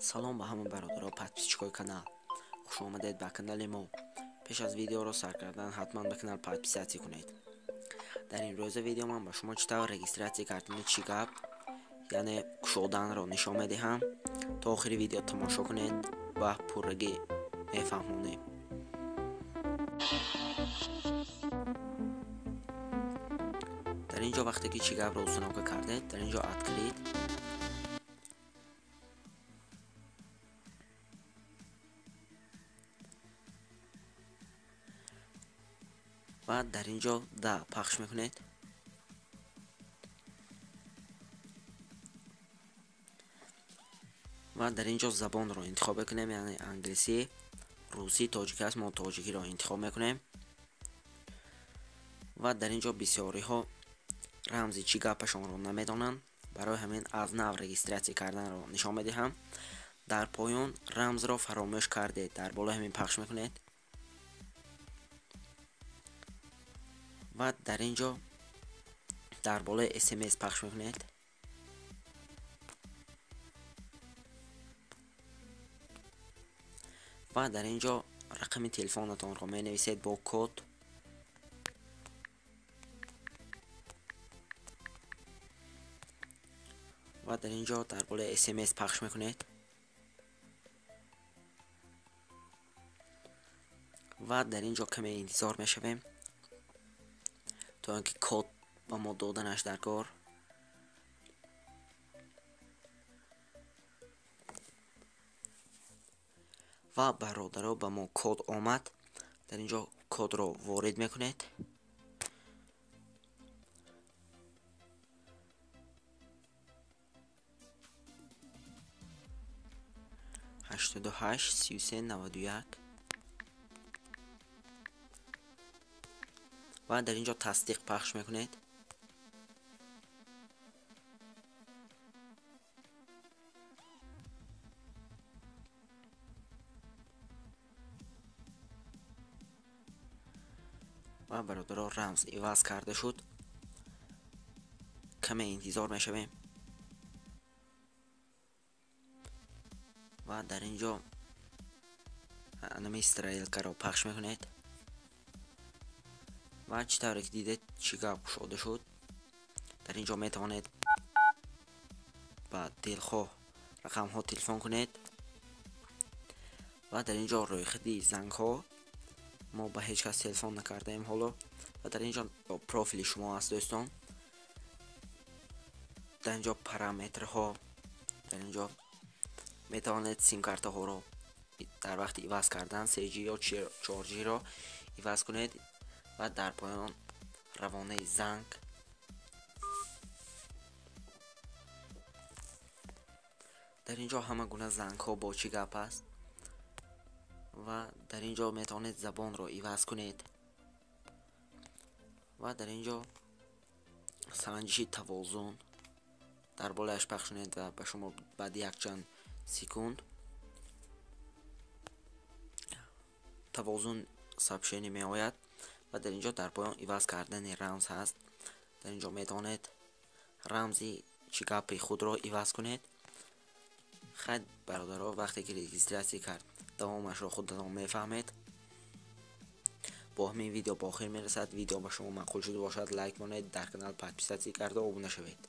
Салом ба ҳама бародаро, подписчикои канал. Хуш омадед ба канали мо. Пеш аз видеоро сар кардан ҳатман ба канал подписаться кунед. Дар имрӯза видео ман ба шумо чӣ тавр регистрация кардани чӣ гап, яъне кушоданро нишон медиҳам. То охири видео тамошо кунед ва пуррагӣ мефаҳмонем. Дар ин ҷо вақте ки чӣ гапро установка кардед, дар ин ҷо открыть ва дар ин ҷо да пахш мекунед. Ва дар ин ҷо забонро интихоб мекунем, яъне англисӣ, русӣ, тоҷикӣ аст, мо тоҷикиро интихоб мекунем. Ва дар ин ҷо бисёриҳо рамзи чӣ гапашонро намедонанд, барои ҳамин аз нав регистрация карданро нишон медиҳам. Дар поён рамзро фаромӯш кардед, дар болои ҳамин пахш мекунед. Ва дар ин ҷо дар болои смс пахш мекунед. Ва дар ин ҷо рақами телефонатонро менависед бо код. Ва дар ин ҷо дар болои смс пахш мекунед. Ва дар ин ҷо каме интизор мешавем то ин ки код ба мо доданаш дар кор. Ва бародаро, ба мо код омад. Дар ин ҷо кодро ворид мекунед. 88 33 91 ва дар ин ҷо тасдиқ пахш мекунед. Ва бародаро, рамз иваз карда шуд. Каме интизор мешавем. Ва дар ин ҷо анами стрелкаро пахш мекунед. Ва чӣ тавре ки дидед, чӣ гап кушода шуд. Дар ин ҷо метавонед ба дилхоҳ рақамҳо телефон кунед. Ва дар ин ҷо рӯйхати зангҳо, мо ба ҳеҷ кас телефон накардаем ҳоло. Ва дар ин ҷо профили шумо аст, дӯстон. Дар ин ҷо параметрҳо, дар ин ҷо метавонед симкартаҳоро дар вақти иваз кардан 3G ё 4G-ро иваз кунед. Ва дар поён равонаи занг. Дар ин ҷо ҳама гуна зангҳо бо чӣ гап аст. Ва дар ин ҷо метавонед забонро иваз кунед. Ва дар ин ҷо санҷиши тавозун дар болояш пахш кунед ва ба шумо баъди якчанд секунд тавозун сообщение меояд. Ва дар ин ҷо дар поён иваз кардани рамз ҳаст. Дар ин ҷо метавонед рамзи чӣ гапи худро иваз кунед. Хайр бародаро, вақте ки регистрация кард, давомашро худатон мефаҳмед. Бо ҳамин видео ба охир мерасад. Видео ба шумо маъқул шуда бошад, лайк монед, дар канал подписаться карда обуна шавед.